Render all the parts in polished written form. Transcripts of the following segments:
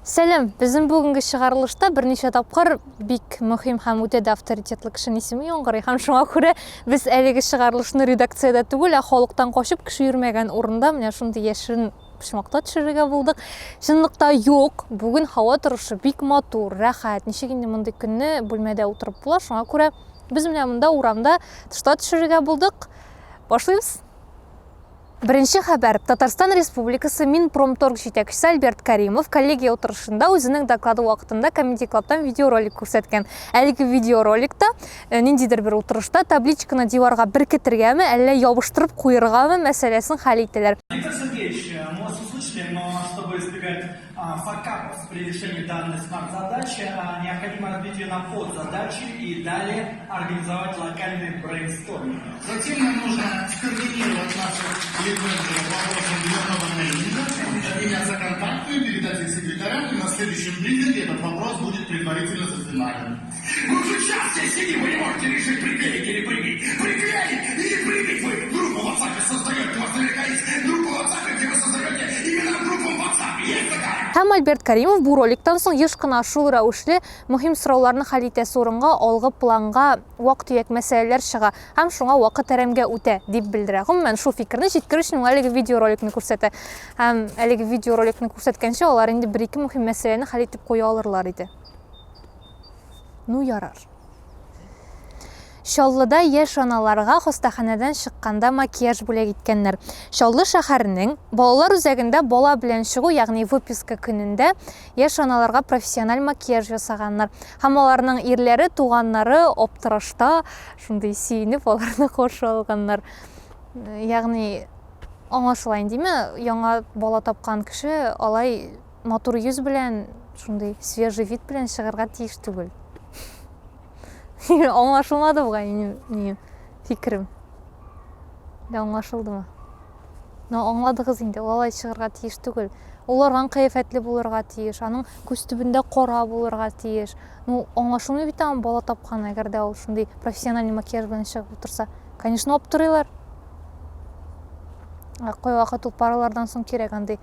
Сәлам! Безнең бүгенге чыгарылышта берничә тапкыр бик мөһим һәм үтә дә авторитетлы кешенең исеме яңгырый һәм шуңа күрә без әлеге чыгарылышны редакциядә түгел, ә халыктан качып кеше йөрмәгән урында менә шундый яшерен почмакта төшерергә булдык. Чынлыкта юк, бүген һава торышы бик матур, рәхәт. Ничек инде мондый көнне бүлмәдә утырып була? Шуңа күрә без менә монда урамда тышта төшерергә булдык. Башлыйбыз. Беренче хәбәр. Татарстан Республикасы Минпромторг җитәкчесе Альберт Каримов коллегия утырышында үзенең доклады вакытында Comedy Club'тан видеоролик күрсәткән. Әлеге видеороликта э, ниндидер бер утырышта табличканы диварга беркетергәме, әллә ябыштырып куергамы мәсьәләсен хәл итәләр. Виктор Сергеевич, э, мы вас услышали, но чтобы избегать факапов при решении данной смарт-задачи, необходимо разбить ее на подзадачи и далее организовать локальный брейнсторминг. Затем нам нужно скоординировать наших лид-менеджеров вопросом дневного нейминга, обменяться контактами, передать их секретарям, и на следующем брифинге этот вопрос будет предварительно зафинален. Вы уже час здесь сидим, вы не можете решить, приклеить или прибить. Приклеить или прибить вы группу в WhatsApp создаете. У вас наверняка есть группа в WhatsApp, где вы создаете именно группу в WhatsApp. Есть такая? Һәм Альберт Каримов бу роликтан соң еш кына шул рәвешле мөһим сорауларны хәл итәсе урынга алгы планга вак-төяк мәсьәләләр чыга һәм шуңа вакыт әрәмгә үтә, дип белдерә. Гомумән, шул фикерне җиткерү өчен ул әлеге видеороликны күрсәтә. Һәм әлеге видеороликны күрсәткәнче алар инде бер-ике мөһим мәсьәләне хәл итеп куя алырлар иде. Ну ярар. Чаллыда яшь аналарга хастаханәдән чыкканда макияж бүләк иткәннәр. Чаллы шәһәренең балалар үзәгендә бала белән чыгу, ягъни выписка көнендә яшь аналарга профессиональ макияж ясаганнар. Һәм аларның ирләре, туганнары аптырашта, шундый сөенеп аларны каршы алганнар. Ягъни аңлашыла индеме, яңа бала тапкан кеше алай матур йөз белән, шундый свежий вид белән чыгарга тиеш түгел. Аңлашылмады бугай минем ни фикерем. Да аңлашылдымы? Но аңладыгыз инде, ул алай чыгарга тиеш түгел. Ул арган кыяфәтле булырга тиеш, аның күз төбендә кара булырга тиеш. Ну, аңлашылмый бит аның бала тапкан, әгәр дә ул шундый профессиональный макияж белән чыгып утырса. Конечно, аптырыйлар. Ә кайвакыт ул паралардан соң кирәк андый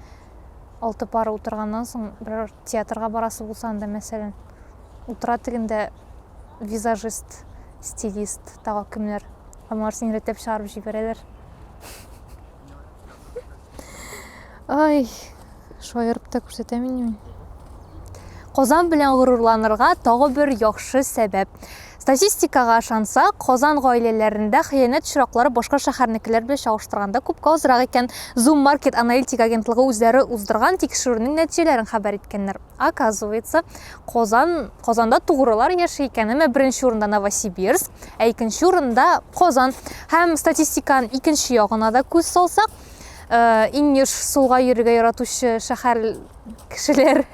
алты пара утырганнан соң берәр театрга барасы булса анда, мәсәлән, утыра тегендә визажист, стилист, тагы кемнәр. Һәм алар сине рәтләп чыгарып җибәрәләр. Ай, шаярып та күрсәтәм инде мин. Казан белән горурланырга тагы бер яхшы сәбәп. Статистикага ышансак, Казан гаиләләрендә хыянәт очраклары башка шәһәрнекеләр белән чагыштырганда күпкә азрак икән. Zoom Market аналитик агентлыгы үзләре уздырган тикшерүнең нәтиҗәләрен хәбәр иткәннәр. Оказывается, Казан, Казанда тугрылар яши икән. Әмма беренче урында Новосибирск, ә икенче урында Казан. Һәм статистиканың икенче ягына да күз салсак, э, иң еш сулга йөрергә яратучы шәһәр кешеләр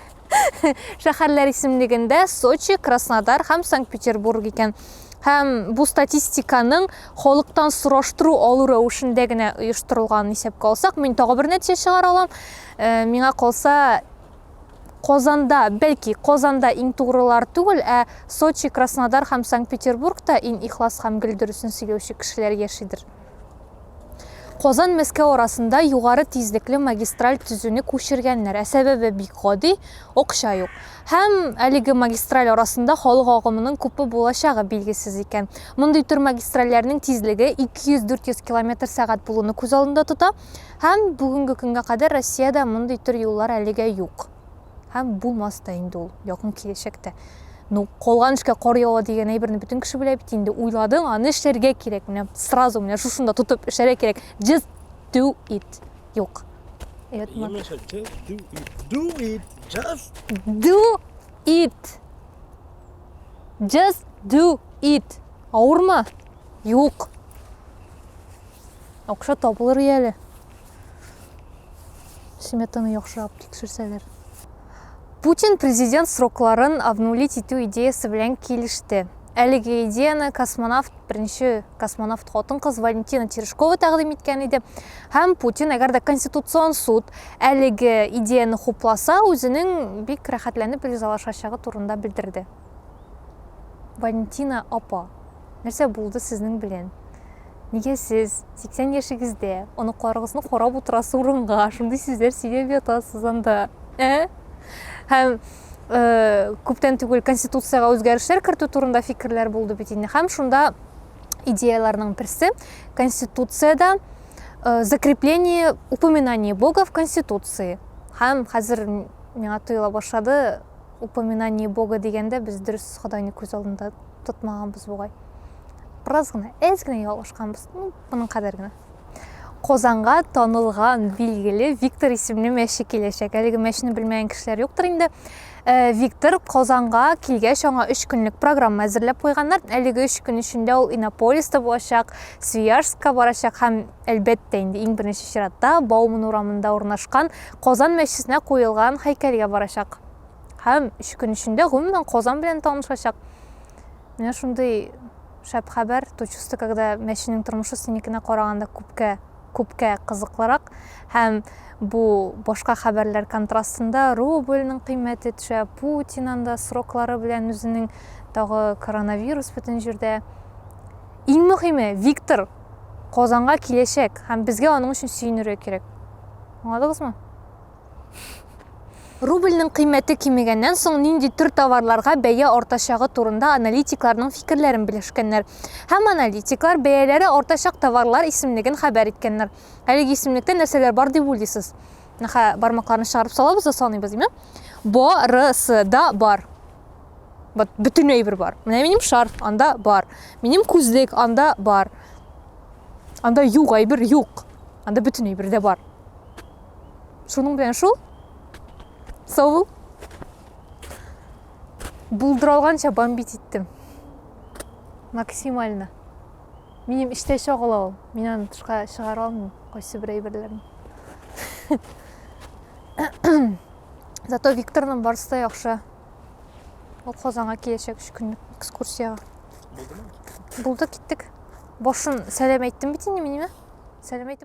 Шәһәрләр исемлегендә Сочи, Краснодар һәм Санкт-Петербург икән. Һәм бу статистиканың халыктан сораштыру алу рәвешендә генә оештырылганын исәпкә алсак, мин тагы бер нәтиҗә чыгара алам. Э, миңа калса, Казанда, бәлки, Казанда иң тугрылар түгел, ә Сочи, Краснодар һәм Санкт-Петербургта иң ихлас һәм гел дөресен сөйләүче кешеләр яшидер. Казан-Мәскәү арасында югары тизлекле магистраль төзүне күчергәннәр. Ә сәбәбе бик гади, акча юк. Һәм әлеге магистраль арасында халык агымының күпме булачагы билгесез икән. Мондый төр магистральләрнең тизлеге 200-400 километр сәгать булуны күз алдында тота. Һәм бүгенге көнгә кадәр Россиядә мондый төр юллар әлегә юк. Һәм булмас та инде ул якын киләчәктә. Ну, калган эшкә кар ява дигән әйберне бөтен кеше белә бит инде. Уйладың, аны эшләргә кирәк. Менә сразу менә шушында тотып эшләргә кирәк. Just do it. Юк. Just do it. Do it. Just do it. Just do it. Авырмы? Юк. Акча табылыр әле. Сметаны яхшырак тикшерсәләр. Путин президент срокларын обнулить итү идеясы белән килеште. Әлеге идеяны космонавт, беренче космонавт хатын-кыз Валентина Терешкова тәкъдим иткән иде. Һәм Путин, әгәр дә Конституцион суд әлеге идеяны хупласа, үзенең бик рәхәтләнеп ризалашачагы турында белдерде. Валентина апа, нәрсә булды сезнең белән? Нигә сез 80 яшегездә оныкларыгызны карап утырасы урынга шундый сүзләр сөйләп ятасыз анда? Ә? Һәм э, күптән түгел Конституциягә үзгәрешләр кертү турында фикерләр булды бит инде. Һәм шунда идеяларның берсе Конституциядә э, закрепление упоминание Бога в Конституции. Һәм хәзер миңа тоела башлады, упоминание Бога дигәндә без дөрес Ходайны күз алдында тотмаганбыз бугай. Бераз гына, әз генә ялгышканбыз. Ну, моның кадәр генә. Казанга танылган, билгеле Виктор исемле мәче киләчәк. Әлеге мәчене белмәгән кешеләр юктыр инде. Э, Виктор Казанга килгәч, аңа өч көнлек программа әзерләп куйганнар. Әлеге өч көн эчендә ул Иннополиста булачак, Свияжскка барачак һәм, әлбәттә инде, иң беренче чиратта Бауман урамында урнашкан Казан мәчесенә куелган һәйкәлгә барачак. Һәм өч көн эчендә гомумән Казан белән танышачак. Менә шундый шәп хәбәр, то чувство, когда мәченең тормышы синекенә караганда күпкә, күпкә кызыклырак. Һәм бу башка хәбәрләр контрастында рубльнең кыйммәте төшә, Путин анда сроклары белән үзенең тагы коронавирус бөтен җирдә. Иң мөһиме, Виктор Казанга киләчәк һәм безгә аның өчен сөенергә кирәк. Аңладыгызмы? Рубльнең кыйммәте кимегәннән соң нинди төр товарларга бәя артачагы турында аналитикларның фикерләрен белешкәннәр. Һәм аналитиклар бәяләре артачак товарлар исемлеген хәбәр иткәннәр. Әлеге исемлектә нәрсәләр бар дип уйлыйсыз? Нәхә бармакларны чыгарып салабыз да саныйбыз, димме? Барысы да бар. Вот бөтен әйбер бар. Менә минем шарф анда бар. Минем күзлек анда бар. Анда юк әйбер юк. Анда бөтен әйбер дә бар. Шуның белән шул. Сау бул. Булдыра алганча бомбить иттем. Максимально. Минем эчтә чагыла ул. Мин аны тышка чыгара алмыйм, кайсы бер әйберләрне. Зато Викторның барысы да яхшы. Ул Казанга киләчәк өч көнлек экскурсиягә. Булдымы? Булды, киттек. Башын сәлам әйттем бит инде мин, ниме? Сәлам әйтеп.